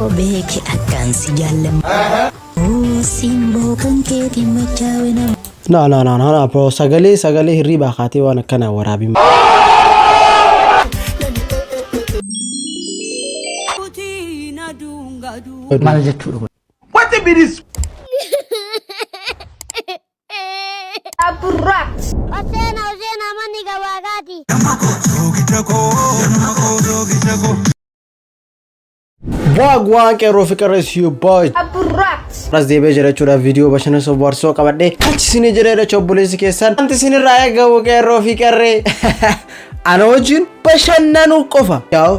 Beeki akkaan si jaalladhu. Simboo kan keetiin machaa'e nama. No, no, no, no, no, bro. Sagalee hirribaa kaatee waan akkanaa waraabin. Maal jechuudha kun? Oseena Oseena manni gabaagaati. Wagwaan qeerroo fi qarreessi you boy. As deebi'ee jira jechuudha viidiyoo bashannansiisoo bohaarsoo qabadhee achi isinii jira jechuudha obboleessi keessan. Wanti isinirraa eegamu qeerroo fi qarree ana wajjin bashannanuu qofa. Yaa'u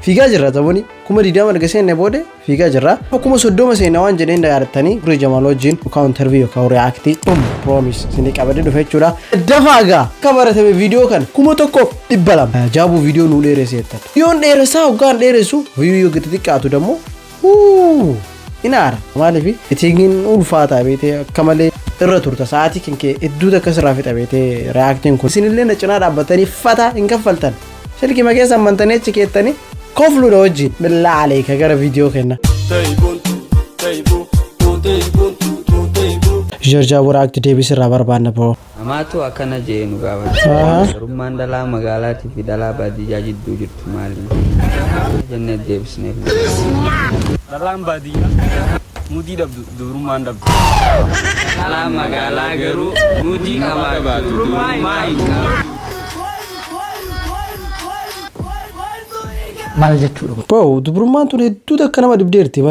fiigaa jirra taphni 20,000 erga seenne booda fiigaa jirra. 30,000 seenna waan jedheen yaadattanii Guree Jamaal wajjin yookaan interview yookaan react boom promise isinii qabadhee dhufe jechuudha. Dafaa gaa akka baratame viidiyoo kana 1,200 jaabuu viidiyoo nuu dheeresse jettan. Viidiyoon dheeressaa hoggaan dheeressu viidiyoo gadi xiqqaatu dammoo inaara. Maaliif editingiin ulfaataa beetee akka malee irra turta sa'aatii kan kee hedduu akka sirraa fixa beetee reactiin kun. Isinillee na cinaa dhaabbatanii fata hin kaffaltan. Silkima keessa ammantanii achi keettanii kofluudha wajjin. Billaa aleeka gara viidiyoo kenna. Jarjaa react deebis irraa barbaanna bro. Namaatu akkana jee nu gaafata. Garummaan dhalaa magaalaatii fi dhalaa baadiyyaa jidduu jirtu maali? Jennee deebisneef. Dhalaan baadiyyaa mudii dhabdu dubrummaan dhabdu. Dhalaan magaalaa garuu mudii qabaatu dubrummaa hin qabdu. Maal jechuudha kun? Bro, dubrummaan tun hedduu takka nama dhibdeerti.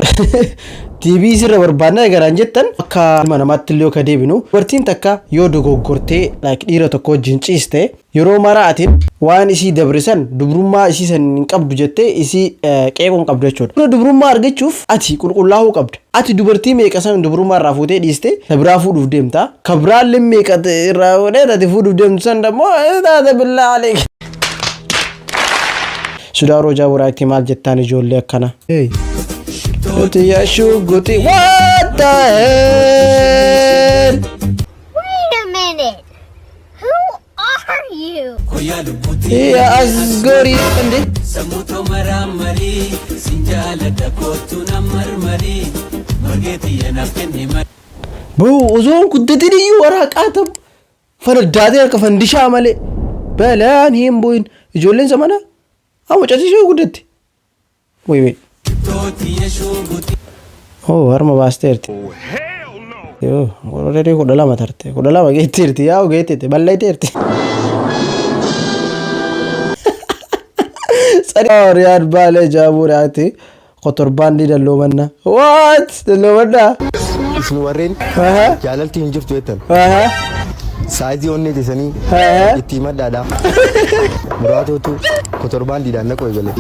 Deebii sirra barbaadna garaan jettan akka ilma namaatti illee akka deebinu dubartiin takka yoo dogoggortee like dhiira tokko wajjin ciiste yeroo maraatiin waan isii dabrisan dubrummaa isii san hin qabdu jettee isii qeequu hin qabdu jechuudha. Dura dubrummaa argachuuf ati qulqullaa'uu qabda. Ati dubartii meeqa san dubrummaa irraa fuutee dhiiste ta biraa fuudhuuf deemta. Ka biraallee meeqa irraa fuudhee ati fuudhuuf deemtu san dammoo taate billaa aleek. Sudaaroo Jaaburaatti maal jettaan ijoollee akkana? Hey. Nuti yashuu guti. What the hell? Wait a minute. Who are you? Ya asgori እንዴ? Bro, osoo hin guddatin iyyuu waraqaa ta'u fanaddaatee harka fandishaa malee balaan hin bu'in ijoolleen zamana haa mucattii ishee guddatte. Wait, wait. Oh, harma baasteerti. Yoo, already 12 tarte. 12 geetteerti. Yaa geetteetti bal'ayteerti. Sadi Riyaad Baalee Jaabuu Riyaatti kotorbaandii dalloomanna. What? Dalloomanna? Isin warreen jaalalti hin jirtu jettan saayizii onnee teessanii itti himadhaadha. Muraatootu kotorbaandiidhaan naqu eegale.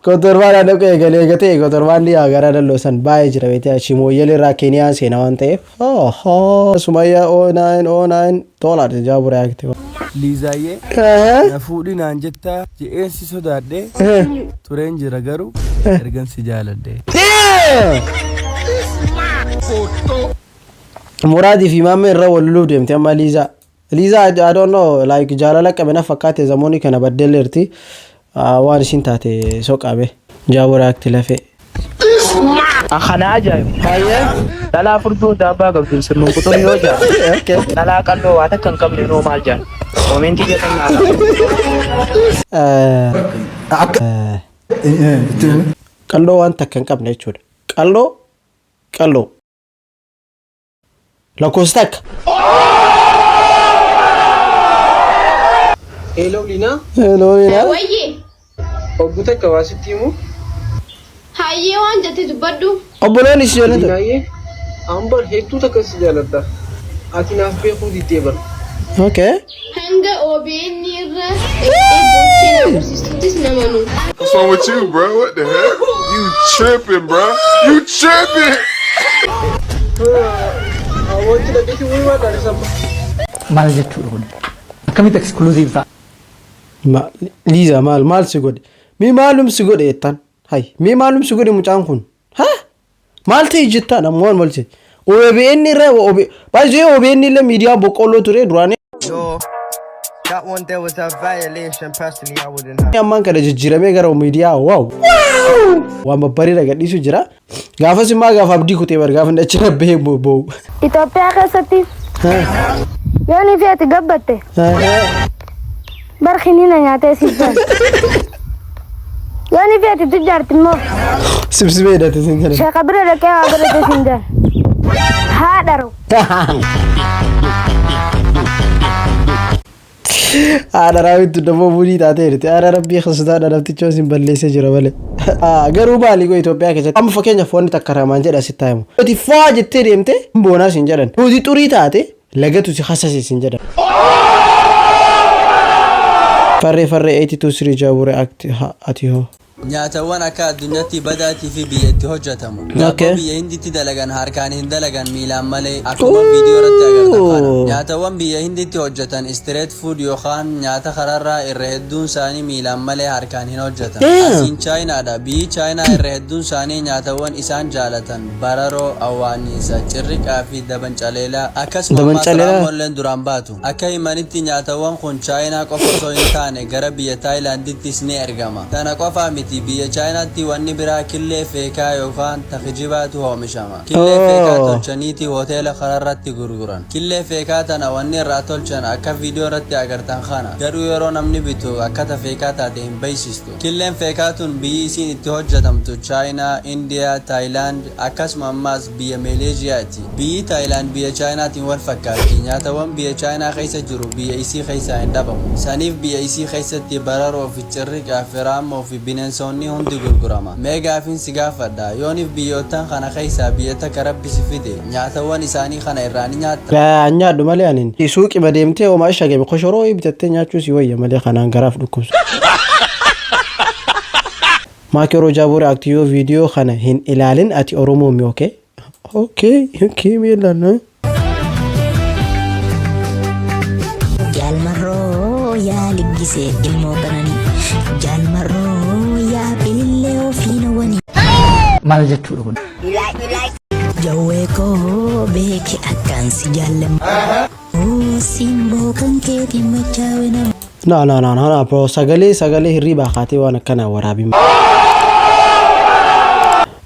Kotorbaandii naqu eegalee eegatee kotorbaandii gara dalloo san baay'ee jira beektaa Shimooyyelee irraa Keeniyaan seenaa waan ta'eef. Sumayyaa 09 09 tola Jaabuu Riyaatti. Liizaayyee na fuudhi naan jettaa je'een si sodaadhee tureen jira garuu ergan si jaaladhe. Muraadii fi maammee irra wal loluuf deemte amma Liizaa. Liizaa I don't know like jaalala qabe na fakkaate zamoonni kana baddeelleerti. Waan isin taate soqabe. Jaabuu Riyaatti lafee. Kana ajaa'ibu. Dhalaa furdoo daabbaa qabdu sirnuun quxurii yoo jaan. Dhalaa qalloo waa takka hin qabne noo maal jaan. Koomentii jedhan naa Qalloo waan takka hin qabne jechuudha. Qalloo qalloo. Lakkoofsa takka. Hello Lina, Hello Lina. Wayye, obbo takka waa sitti himu. Hayyee waan jette dubbadhu. Obboloonni si jaalatu. Linaayyee, an bar hedduu takka si jaaladha. Ati naaf beekuu diddee bar. Okay. Hanga OBN irra dhaqxee boochee na agarsiistuttis nama nu. What's wrong with you, bro? What the heck? You tripping, bro? You tripping? Wanti dhaqeeti wayii waan dhaadhisa amma. Maal jechuudha kun? Akkamitti exclusive ta'a? Liiza maal maal si godhe? Mee maalum si godhe jettaan? Hay mee maalum si godhe mucaan kun? Ha? Maal ta'e jettaan ammoo waan maal ta'e? OBN irra OB baay'ee OBN illee miidiyaa boqqolloo ture duraanii. Yoo That one there was a violation. Personally, I wouldn't have. Ammaan kana jijjiiramee gara miidiyaa, wow, waan babbareeda gadhiisu jira. Gaafas immoo gaafa abdii kutee bar gaafa inni achi rabbee bo'u. Itoophiyaa keessatti yoo ni fi ati gabbatte barkiniina nyaatee siif baana. Yoo ni fi ati tujjaarti immoo Sibsibee hidhate siin jedhan. Sheeka bira dhaqee waa godhate siin jedhan. Haadha roo. Haadha raawwittu dammoo bunii taatee jirti. Haadha rabbii sodaadha, namticha isin balleessee jira malee. Garuu maali goo Itoophiyaa keessatti amma fakkeenyaaf wanni takka ramaan jedha sitti himu. Nuti faa jettee deemte boonaa siin jedhan. Nuti xurii taate lagatu si hasase siin jedhan. Farree farree 82 sirii jaabure ati hoo. Nyaatawwan akka addunyaatti badaatii fi biyya itti hojjetamu. Daabboo biyya Hinditti dalagan harkaan hin dalagan, miilaan malee, akkuma viidiyoo irratti agartan kana. Nyaatawwan biyya Hinditti hojjetan street food yookaan nyaata kararraa irra hedduun isaanii miilaan malee harkaan hin hojjetan. Asiin Chaayinaadha. Biyyi Chaayinaa irra hedduun isaanii nyaatawwan isaan jaalatan bararoo, awwaannisa, cirriqaa fi dabancaleelaa, akkasuma ammaas Dabancaleelaa? Raammoolleen duraan baatu. Akka himanitti nyaatawwan kun Chaayinaa qofa osoo hin taane gara biyya Taayilaandittis ni ergama. Kana qofaa miti, biyya Chaayinaatti wanni biraa killee feekaa yookaan takijibaatu oomishama. Killee feekaa tolchaniiti hoteela kararratti gurguran. Killee feekaa tana wanni irraa tolchan akka viidiyoo irratti agartan kana. Garuu yeroo namni bitu akkata feekaa taate hin beeksistu. Killeen feekaa tun biyyi isiin itti hojjetamtu Chaayinaa, Indiyaa, Taayilaand, akkasuma ammaas biyya Meeleeshiyaati. Biyyi Taayilaand biyya Chaayinaatiin wal fakkaatti. Nyaatawwan biyya Chaayinaa keessa jiru biyya isii keessaa hin dhabamu. Saniif biyya isii keessatti bararoo fi cirriqaa fi raammoo fi bineensonni hundi gurgurama. Mee gaafiin si gaafadha. Yooniif biyyoottan kana keessaa biyya takka Rabbi si fide, nyaatawwan isaanii kana irraa ni nyaatta? Nyaadhu malee anin. Suuqii badeemtee homaa shagame koshoroo bitattee nyaachuu si wayya malee kanaan garaaf dhukkubsu. Maakiroo Jaabuure Aktiyoo viidiyoo kana hin ilaalin, ati Oromoo mi? Okay, miilaan. Jaalmarroo yaa liggisee ilmoo qananii. Jaalmarroo yaa bilillee ofiin wani. Maal jechuudha kun? Jawwee koo beeki akkaan si jaalladhu. Simboo kan keetiin machaa'e nama. No, no, no, no, no, bro, sagalee hirribaa kaatee waan akkanaa waraabin.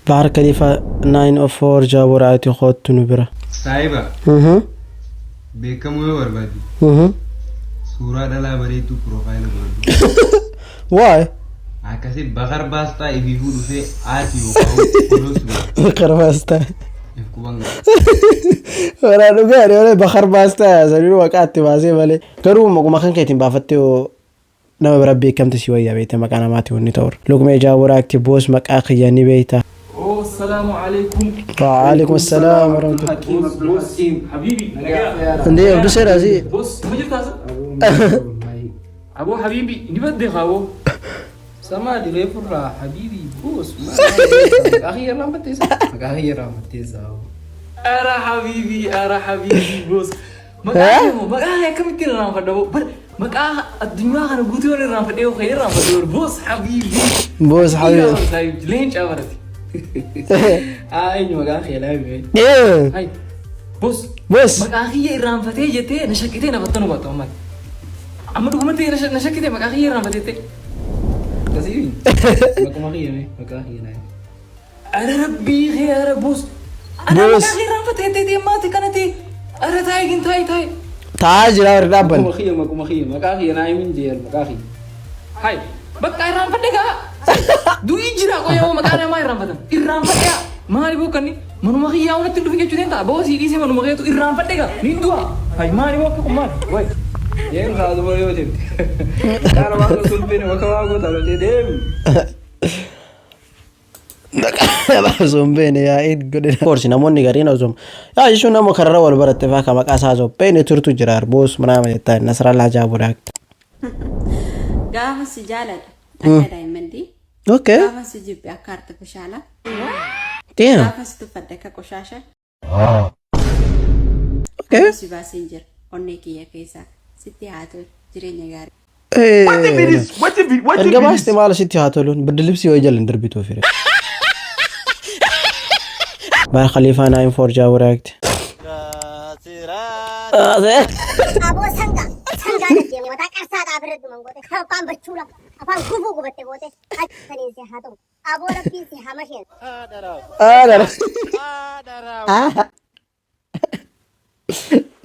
Bahar Khalifa 904 Jaabuure ati kootu nu bira. Saahiba, beekamuu yoo barbaadde suuraa dhalaa bareedduu profile godhadhu. Why? Akkasii Bakar Baastaa ibiifuu dhufee haati yookaan follow si godha. Bakar Baastaa. If quban qaba. Waraa dhugaa malee Bakar Baastaa sanii maqaa itti baasee malee. Garuu maquma kan keetiin baafattee yoo nama bira beekamte si wayyaa, beekte maqaa namaati wanni ta'ur. Luqmee Jaabuure akti boos maqaa kiyya ni beekta. Oh, السلام عليكم. وعليكم السلام ورحمة الله. Boss, boss, حبيبي. እንዴ አብዱ ሴራ ሲ Boss, ما جبت هذا؟ أبو حبيبي، نبدي خاو. Sama diree furraa حبيبي boss. Maqaa kiyya irraanfatteessa? Maqaa kiyya irraanfatteessa. أرى حبيبي، أرى حبيبي boss. Maqaa akkamitti irraanfadha? Bar maqaa addunyaa kana guutuu yoo irraanfadhee yoo irraanfadhe, boss حبيبي. Boss حبيبي. Leenca barate. Aa, eenyu maqaan kee laayime? Hai. Boss. Boss. Maqaa kiyya irraanfatee jettee na shakkitee na fattanu baatu amma. Amma dhugumatti na shakkitee maqaa kiyya irraanfatee. Akkasii maquma kiyya mee maqaa kiyya naa. Ara rabbii kee, ara boss. Ana Boss. maqaa kee irraanfatee jettee maati kanatti. Ara taayi gin taayi taayi. Taa'aa jira warri dhaabban. Maquma kiyya maqaa kiyya naa himin jeel maqaa kiyya. Hai. Bakka irraanfadhe gaa. Du'i jira qoyaa maqaa namaa irraanfatan. Irraanfadhe gaa. Maali boo kanni manuma kiyyaa wanatti hin dhufin jechuu deemta. Boosii dhiisee manuma keetu irraanfadhe gaa. Niin du'a. Hai, maali boo akka kun maali? Wayi. Yeen kaasuma yoo jette. Qaara waan osoo hin beekne bakka waa goota loltee deemi. Osoo hin beekne yaa'ii godhe. Koorsi namoonni gariin osoo yaa jechuun nama kararra wal baratte fa'aa kan maqaa isaa osoo beekne turtu jira, boos ምናምን jettaa Nasrallaa Jaabuudha. Gaafa si jaaladhu akka daa'immantii. Gaafa si jibbe akka artifishaalaa. Damn. Gaafa si tuffadhe akka qoshaasha. Si baaseen jira onnee kiyya keessaa, sitti haa tolu jireenya gaarii. Erga baaste maal sitti haa toluun ብርድ yoo jalan darbituu fire. Bahar Khalifa 94 Jaabuura akti. Aboo, sangaa sangaa deemee mataa. Qarsaa xaafirra duman goote. Afaan bachuudha. Afaan gufuu gubatte goote. Saniin si haa ta'u. Aboo rabbiin si haa masheen. Haadha.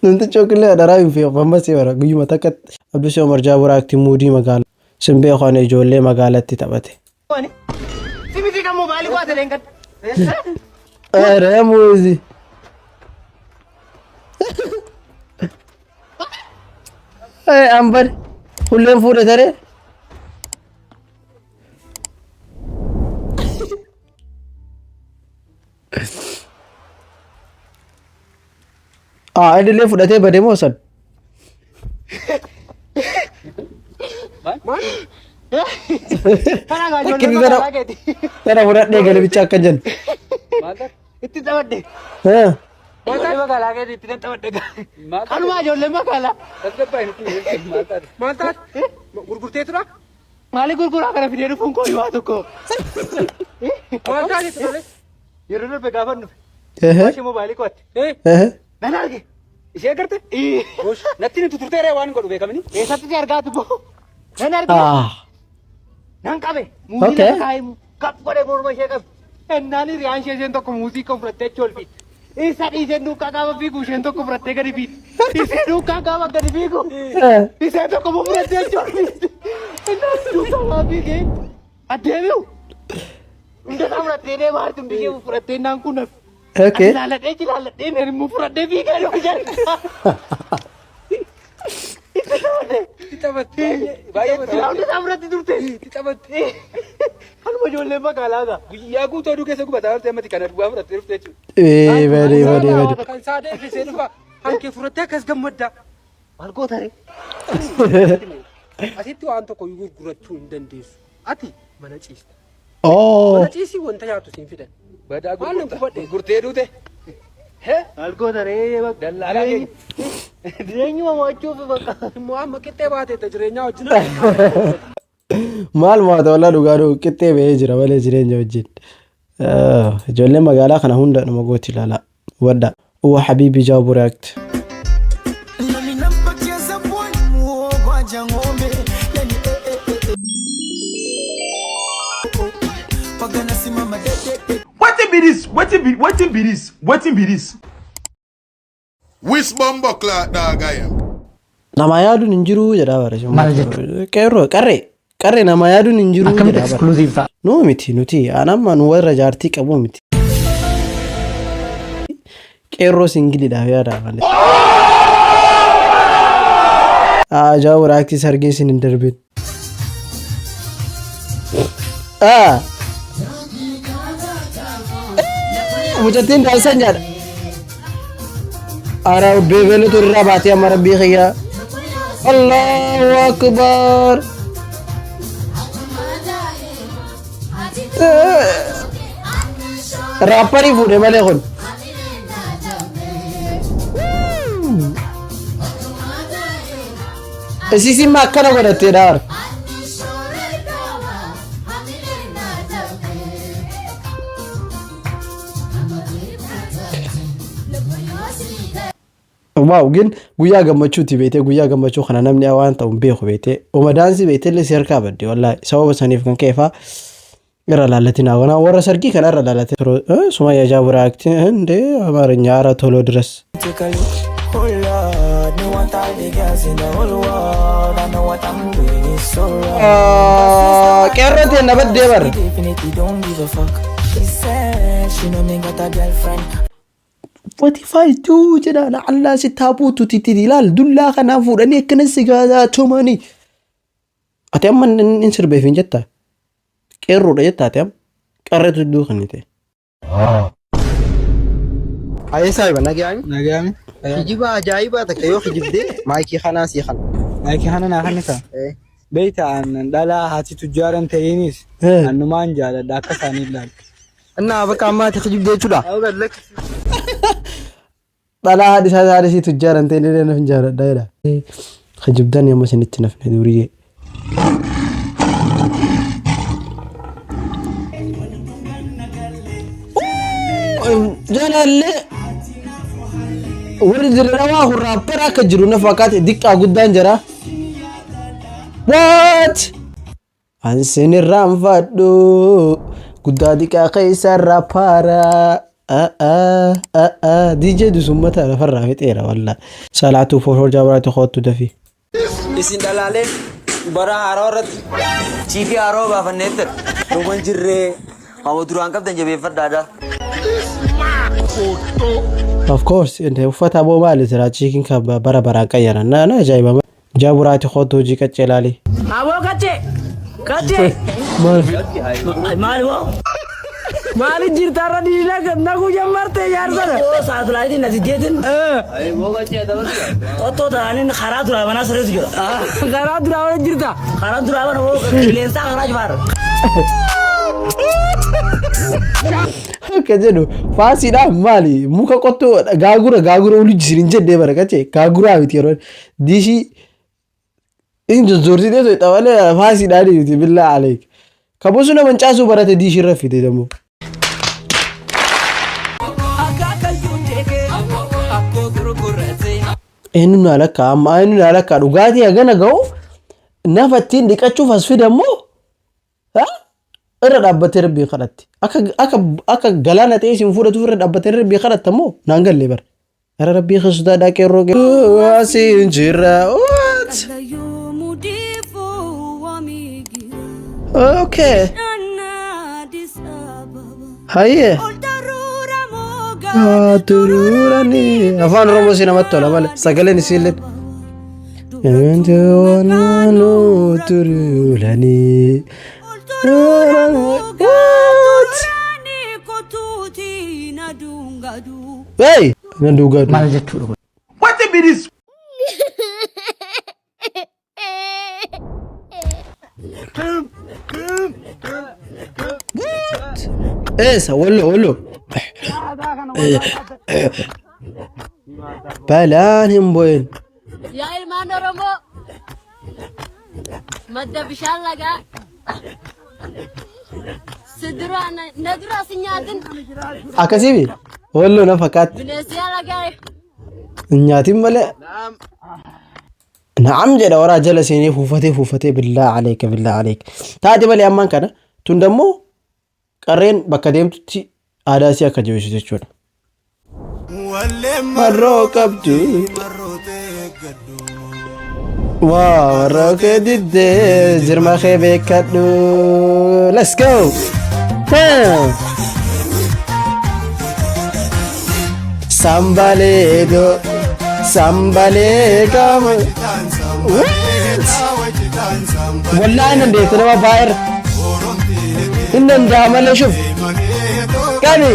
Namtichi okkillee adaraa hin feeku ammas bara guyyuma takka Abdusee Umar Jaabur akti muudii magaalaa simbee kan ijoollee magaalatti taphate. Simiti kan mobaayilii baate leengan. Ere muuzi. Ambar hulleen fuudhe taree. Ah, inni illee fudhatee bade moo san? Takkitti tana fudhadhee galibicha akka jennu. Itti taphadhe. Ijoollee magaalaa keetii itti taphadhe. Kanumaa ijoollee magaalaa. Maal taate? Gurgurtee tura? Maali gurguraa kana fidee dhufuun koo waa tokko. Maal taate ture? Yeroo darbe gaafa dhufe. Ishee moobaayilii qo'atte. Nan arge. Ishee agarte? Natti nuti turteeree waan godhu beekamini. Eessatti si argaatu boo? Nan arge. Nan qabe. Muuzii lafa kaa'ee kap godhe morma ishee qabe. Ennaan hiriyaan ishee isheen tokko muuzii kan fudhattee achi ol fiigde. Isa dhiiseen duukaa gaafa fiigu isheen tokko fudhattee gadi fiigde. Ishee duukaa gaafa gadi fiigu. Isheen tokko immoo fudhattee achi ol fiigde. Ennaan duukaa gaafa fiigee addeebi'u. Hunda isaa fudhattee deemaa jirti hundi ishee fudhattee ennaan kun hafe. Okay. Ani laaladhee jilaaladhee nan immoo fudhadhee fiigee dhufe jedhe. Itti taphatte. Baay'ee Silaa hunda isaa fudhatti turte. Itti taphatte. Kanuma ijoolleen magaalaa ta'a. Guyyaa guutuu oduu keessa gubataa turte ammati kana duwwaa fudhattee dhufte jechuudha. Ee badee badee badee. Kan isaa deebisee dhufa. Hankee fudhattee akkas gammadda. Maal goota ree? Asitti waan tokko gurgurachuu hin dandeessu. Ati mana ciista. Oh. Mana ciisii wanta nyaatu siin fidan. Badaa gurgurta. Gurgurtee duute. Maal goota ree? Dallaalaa keenya. Jireenyuma mo'achuuf bakka. Immoo amma qixxee baateetta jireenyaa wajjin. Maal maata walaa dhugaa dhugu qixxee ba'ee jira malee jireenya wajjin. Ijoolleen magaalaa kana hunda dhuma gooti ilaalaa. Hubadhaa. Uwa Habibi Jaabu React. Nami nampatia zabwani muogo aja ng'ombe yani eh, eh, eh, eh. Pagana simama de, de, de. Wetin be this? Wetin be wetin be this? Wetin be this? Which bumbo clock dog I am? Nama yaaduun hin jiru jedhaa bara. Maal jechuudha? Qeerroo qarree qarree nama yaaduun hin jiru Akkamitti jedhaa bara. exclusive ta'a? Nuu miti nuti anamma nu warra jaartii qabu miti. Qeerroo singiliidhaaf yaadaa malee. Ajaa'u raaktii sargii isin hin darbin. Ah. Mucattiin daansan jaadha. Ara beebeelutu irraa baatee amma rabbii kiyyaa. Allahu akbar. Raapparii fuudhe malee kun. Isiisin ma akkana godhattee dhaar. Waaw gin guyyaa gammachuuti beetee guyyaa gammachuu kana namni waan ta'u hin beeku beetee oma daansii beetee illee si harkaa badde wallaahi sababa saniif kan ka'e faa irra laallatinaa wana warra sargii kana irra laallatin Sumayya Jaabura akti እንዴ አማርኛ ኧረ ቶሎ ድረስ። Take a look. Oh Lord, me want all the girls in the whole world. I know what I'm doing is so wrong. Qeerroo ta'e na baddee bar. Definitely don't give a fuck. She said she know me got a girlfriend. What if I do jedha la'allaa si taabuutu titi ilaal dullaa kanaa fuudhanii akkana si gaadaa tumanii. Ati amma hin sirbeef hin jettaa? Qeerroodha jetta ati amma? Qarreetu iddoo kan ta'e. Ayee saahiba nagayaami. Nagayaami. Kijiba ajaa'ibaa takka yoo kijibdee maayikii kanaa sii kana. Maayikii kana naa kannisa. Beeyta aannan dhalaa haati tujjaaran ta'iinis annumaan jaaladha akka isaanii ilaalu. Innaa bakka ammaa ati kijibdee jechuudha. Dhalaa haadhi isaa haadha isii tujjaaran ta'e illee naf hin jaaladha jedha. Kijibdan yommuu isinitti nafne duriyyee. Jaalallee warri dirqamaa kun raappara akka jiru na fakkaate diqqaa guddaan jira. What? Ansin irraanfadhu guddaa xiqqaa keessa paara. DJ dusummata lafarraa fixeera wallaa. Salaatuu foorfoor jaabaraatti hoottu dafii. Isin dhalaaleen bara haaraa irratti chiikii haaroo baafanneetti dhuman jirree hama duraan qabdan jabeeffadhaadha. Of course, uffata aboo maali jira chiikiin kan bara baraan qayyaran. Na ajaa'iba. Jaaburaatti hoottu hojii qaccee ilaali. Aboo qaccee! Qaccee! Maal? Maali boo? Maali jirta irra diina naguu jammarte jaarsana? Saatalaayitiin asi jeetin. Qottoo ta'aniin karaa duraa banaa sirreessu jira. Karaa duraa bana jirta? Karaa duraa bana boo qilleensaa karaa jifaara. Akka jedhu faasiidhaan maali muka qottoo gaagura gaagura ulu jisiin hin jennee bara qaccee gaaguraa miti yeroo diishii in zorzortitee soixa malee faasiidhaan miti billaa aleek. Kabosu nama mancaasuu barate diishii irra fide dammoo. Eenyu na lakka amma eenyu na lakka dhugaatii hagana ga'u nafa ittiin dhiqachuuf as fidammoo irra dhaabbatee rabbii kadhatti. Akka akka akka galaana ta'ee isin fudhatuuf irra dhaabbatee rabbii kadhatta moo naan galle bara. Gara rabbii sodaadhaa qeerroo qeerroo asiin jira. What? Okay. Hayyee. Tururani. Afaan Oromoo si namatti tola malee sagaleen isiillee. Tururani. What? Hey! Na dhugaadhu. Maal jechuudha kun? What be this? Eessa? Wallo wallo. Balaan hin bu'in. Yaa ilmaan Oromoo, madda bishaan lagaa si dura na dura si nyaatin. Akkasii walloo na fakkaatti. Bineensi lagaa. Hin nyaatin malee. Na'am jedha waraa jala seenee fuufatee fuufatee billaa aleeka billaa aleeka. Taate malee ammaan kana tun dammoo qarreen bakka deemtutti aadaa isii akka jabeessu jechuudha. Marroo qabdu. Waa marroo kee diddee jirma kee beekadhu. Let's go. Sambaleedo sambalee qaama. What? Wallaahi nan deemte nama baay'ee. Hin danda'a malee shuf. Qabi.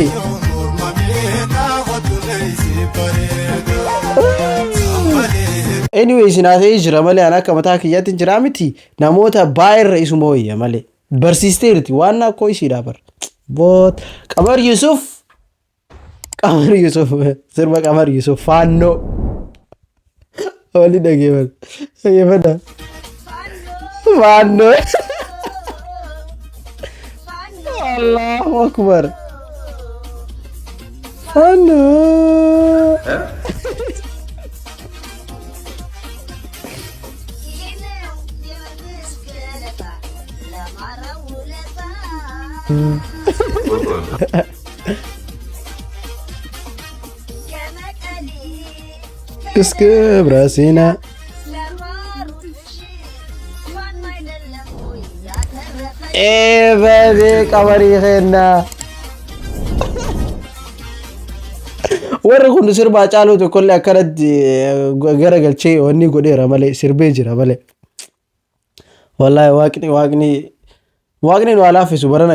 Anyway, sinaa ta'ee jira malee an akka mataa kiyyaatti hin jiraa miti namoota baay'eerra isuma wayya malee barsiisteerti waan akkoo isiidha bar. Boot Qamar Yusuf Qamar Yusuf sirba Qamar Yusuf faannoo wali dhageeffadha dhageeffadha faannoo Allahu Akbar faannoo. Iskibra seenaa. Eebadee qabarii kennaa. Warri kun sirba Hacaaluu tokkollee akkanatti garagalchee wanni godheera malee sirbee jira malee. Wallaahi waaqni waaqni waaqni nu haa laaffisu barana.